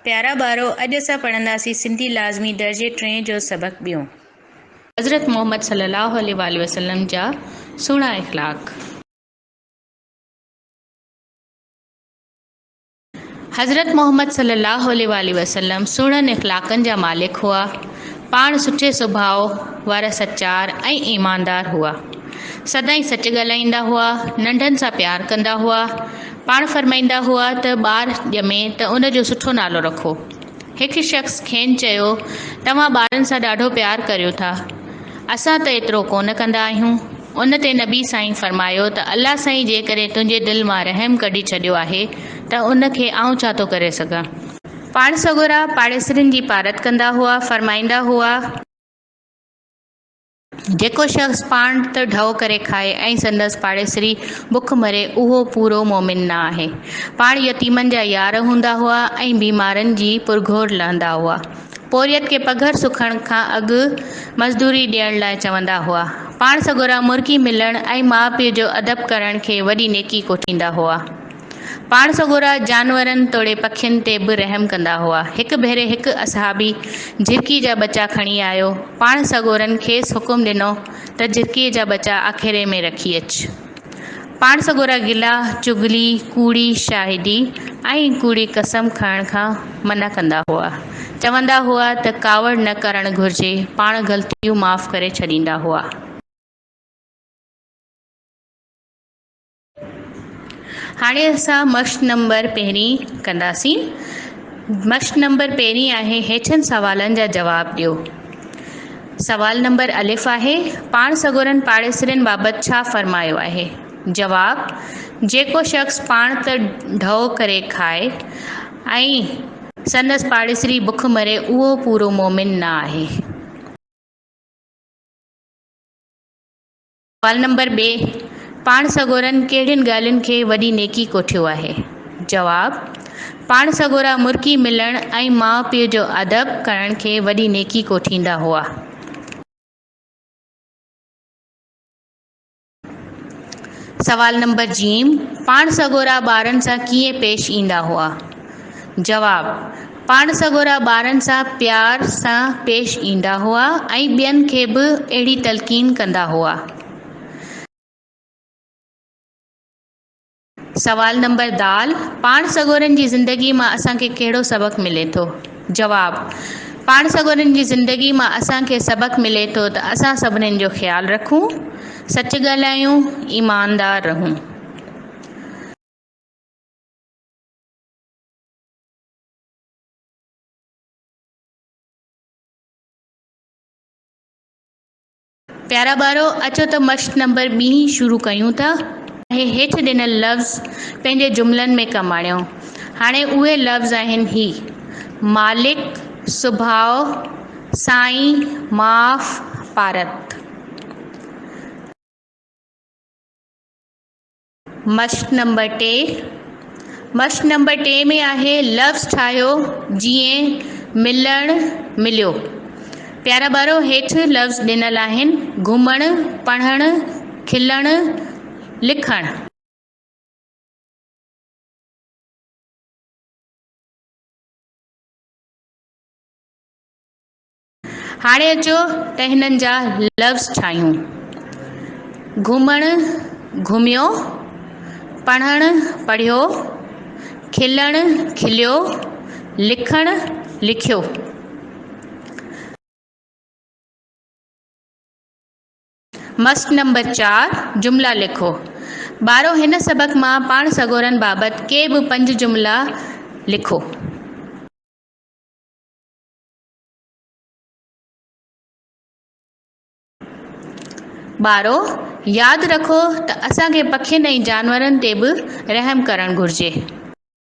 پيارا ٻارو اڄ اسان پڙهنداسين سنڌي لازمي درجي ٽئين جو سبق ٻيون. حضرت محمد صلي الله عليه واٰله وسلم جا سهڻا اخلاق. حضرت محمد صلي الله عليه واٰله وسلم سهڻن اخلاقن جا مالڪ هئا. پاڻ سٺي سڀاء وارا سچار ۽ ايماندار هئا. سدائين سچ ڳالهائيندا هئا، ننڍن سان پيار ڪندا هئا. پاڻ فرمائيندا هئا ته ٻار ڄمي ته ان جو سٺو نالو رکو. هڪ شخص کين چيو، توهان ٻارن سان ڏاڍو پيار ڪريو ٿا. اسان ته ايترو ڪونه ڪندا آهيون. ان تي نبي سائين فرمايو ته الله سائين جيڪڏهن تنهنجي دل مان رحم ڪڍي ڇڏيو آهي ته ان کي آئون ڇا ٿو ڪري سگهان. پاڻ سڳورا پاڙيسرين جي پارت ڪندا هئا، فرمائيندا هئا. جيڪو شخص پاڻ ته ڍؤ ڪري کائي ۽ سندس پاڙيسري بک مري اهو پورو مؤمن نه آهي. پاڻ يتيمن جا يار هوندا هئا ۽ بيمارن جي پرگهور لهندا هئا. پورهيت کي پگهر سکڻ کان اڳ مزدوري ڏيڻ لاء چوندا هئا. پاڻ سڳورا مرڪي ملڻ ۽ ماء پيء جو ادب ڪرڻ کي وڏي نيڪي ڪوٺيندا هئا. پاڻ سڳورا جانورن توڙي پکين تي به رحم ڪندا هئا. هڪ ڀيري هڪ اصحابي جهرڪي جا ٻچا کڻي آيو. پاڻ سڳورن کيس حڪم ڏنو ته جهرڪي جا ٻچا آکيري ۾ رکي اچ. پاڻ سڳورا گلا، چغلي، ڪوڙي شاهدي ۽ ڪوڙي قسم کڻڻ کان منع ڪندا هئا. چوندا هئا ته ڪاوڙ نه ڪرڻ گهرجي، پاڻ غلطيون معاف ڪري ڇڏيندا هئا. هاڻي اسان مشق نمبر پهرين ڪنداسين. مشق نمبر پهرين آهي هيٺين سوالن جا جواب ڏيو. سوال نمبر الف آهي پاڻ سڳورن پاڙيسرين بابت ڇا فرمايو آهي؟ جواب، جيڪو شخص پاڻ ته ڍؤ ڪري کائي ۽ سندس پاڙيسري بک مري اهو پورو مؤمن نه آهي. سوال نمبر ٻي، پاڻ سڳورن ڪهڙين ڳالهين کي وڏي نيڪي ڪوٺيو آهي؟ جواب، پاڻ سڳورا مرڪي ملڻ ۽ ماء پيء جو ادب ڪرڻ کي وڏي نيڪي ڪوٺيندا هئا. سوال نمبر جيم، پاڻ سڳورا ٻارن سان ڪيئن پيش ايندا هئا؟ جواب، پاڻ سڳورا ٻارن سان پيار سان پيش ايندا هئا ۽ ٻين کي به اهڙي تلقين ڪندا هئا. سوال نمبر دال، پاڻ سڳورن جي زندگي مان اسان کي ڪهڙو سبق ملي ٿو؟ جواب، پاڻ سڳورن جي زندگي مان اسان کي سبق ملي ٿو ته اسان سڀنين جو خيال رکون، سچ ڳالهايون، ايماندار رهون. پيارا ٻارو اچو ته مشق نمبر ٻين شروع ڪيون ٿا. اهي هيٺ ڏنل لفظ پنهنجي جملن ۾ ڪم آڻيو. هاڻي اهي لفظ آهن هي، مالڪ، سڀاء، سائين، معاف، پارت. مشق نمبر ٽي، مشق نمبر ٽي ۾ آهي لفظ ٺاهيو جيئن ملڻ، مليو. پيارا ٻارو هيٺ لفظ ڏنل آهن گهمڻ، پڙهڻ، کلڻ، لکڻ. هاڻي اچو ته هنن جا لفظ ٺاهيون. گهمڻ، گهميو، پڙهڻ، پڙهيو، کلڻ، کليو، لکڻ، لکيو. مشق نمبر چار، جملا لکو. ٻارو هن سبق مان پاڻ سڳورن بابت ڪي به پنج جملا لکو. ٻارو! ياد رکو ته اسان کي پکين ۽ جانورن تي به رحم ڪرڻ گهرجي.